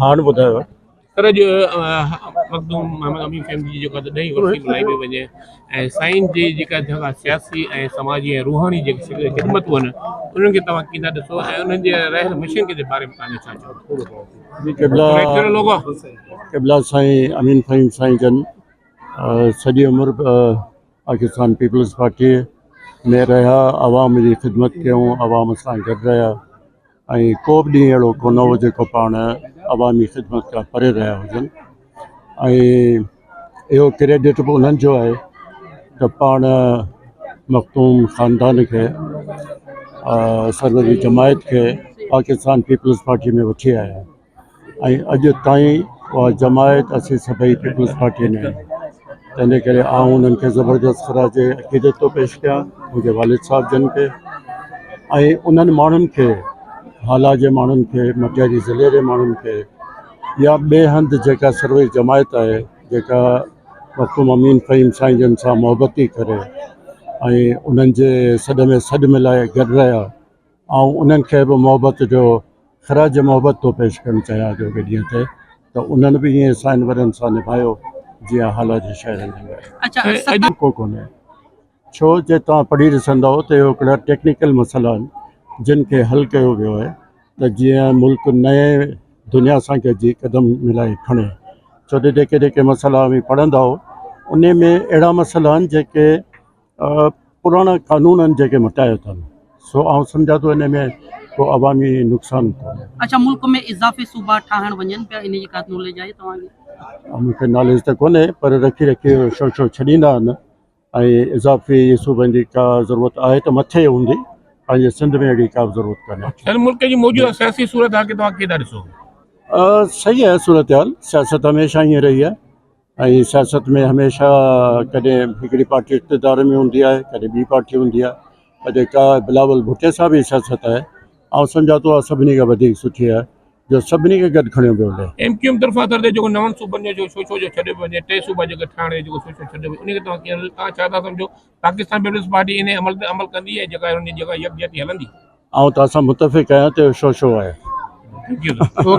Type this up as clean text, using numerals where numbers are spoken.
هاڻ ٻڌايو. سر اڄ مخدوم محمد امين فهيم جي جيڪا ته ڏهين ورسي ملهائي پئي وڃي ۽ سائين جي جيڪا جيڪا سياسي ۽ سماجي ۽ روحاني جيڪي خدمتون آهن انهن کي توهان ڪيئن ٿا ڏسو ۽ انهن جي رهيل مشن جي باري ۾ توهان جو ڇا چوڻ جي قبلا قبلا سائين امين فهيم سائين جن سڄي عمر پاڪستان پيپلز پارٽي ۾ رهيا عوام جي خدمت ڪيون عوام سان گڏ رهيا ۽ ڪو به ڏينهن اهڙو ڪونه هو جيڪو پاڻ عوامي خدمت کان پري رهيا هجن ۽ اهو ڪريڊٽ به انهن جو آهي ته پاڻ مخدوم خاندان کي سروري جماعت کي پاڪستان پيپلز پارٽي ۾ وٺي آيا ۽ اڄ تائين اها جماعت اسين سڀئي پيپلز پارٽيء ۾ آهيون تنهنجي ڪري آئون انهن کي زبردست خراج عقيدت ٿو پيش ڪيان منهنجي والد صاحب جن کي ۽ انهن ماڻهن کي هالا جي ماڻهن کي مٽياري ضلعي جي ماڻهن کي يا ٻئي هنڌ جيڪا سروي جماعت آهي جيڪا مخدوم امين فهيم سائين جن سان محبت ٿي ڪري ۽ انهن جي سڏ ۾ سڏ ملائي گڏ رهيا آئون انهن کي به محبت جو خراج محبت ٿو پيش ڪرڻ چاهيان اڄوڪي ڏينهن تي ته انهن به ائين سائين وڏن سان نڀايو جيئن هالا جي شاعرن نڀايو. ڪو ڪونهي ڇو جي توهان پڙهي ڏسندؤ ته اهي هڪڙا ٽيڪنيڪل مسئلا آهن جن کي حل ڪيو ويو آهي ته جيئن ملڪ نئين دنيا سان گڏجي قدم ملائي کڻي ڇو ته جيڪي جيڪي مسئلا اوهين پڙهندؤ انهي ۾ اهڙا مسئلا آهن جيڪي پراڻا قانون آهن جيڪي مٽايا اٿن سو آئون سمجهان ٿو ان ۾ ڪو عوامي نقصان ڪونهي. اڇا ملڪ ۾ اضافي صوبا ٺاهڻ وڃن پيا ان جي ڪا ناليج آهي توهان کي؟ مون کي ناليج ته ڪونهي پر رکي رکي شو شو ڇڏيندا آهن ۽ اضافي صوبن جي ڪا ضرورت آهي ته مٿي هوندي پنهنجي سنڌ ۾ اهڙي ڪا به ضرورت ڪونهي. سر ملڪ جي موجوده سياسي صورتحال کي توهان ڪيئن ٿا ڏسو؟ صحيح آهي صورتحال سياست هميشه ائين رهي آهي ۽ سياست ۾ هميشه ڪڏهن هڪڙي پارٽي اقتدار ۾ هوندي آهي ڪڏهن ٻي پارٽي هوندي آهي پر جيڪا بلاول ڀٽي صاحب جي سياست آهي آئون سمجهان ٿو اها سڀني کان وڌيڪ سٺي آهي جو سڀني کي گڏ کڻيو پيو هلي. ايم ڪيو ايم طرفان ٿر تي جيڪو نون صوبن جو جو شوشو جو ڇڏيو پيو وڃي ٽي صوبا جيڪي ٺاهڻ جو جيڪو شوشو ڇڏيو پيو انهي کي توهان ڪيئن توهان ڇا ٿا سمجهو پاڪستان پيپلز پارٽي انهي عمل تي عمل ڪندي ۽ جيڪا ان جي جيڪا يڪجهتي هلندي. آئون توهان سان متفق آهيان ته اهو شوشو آهي. Thank you sir.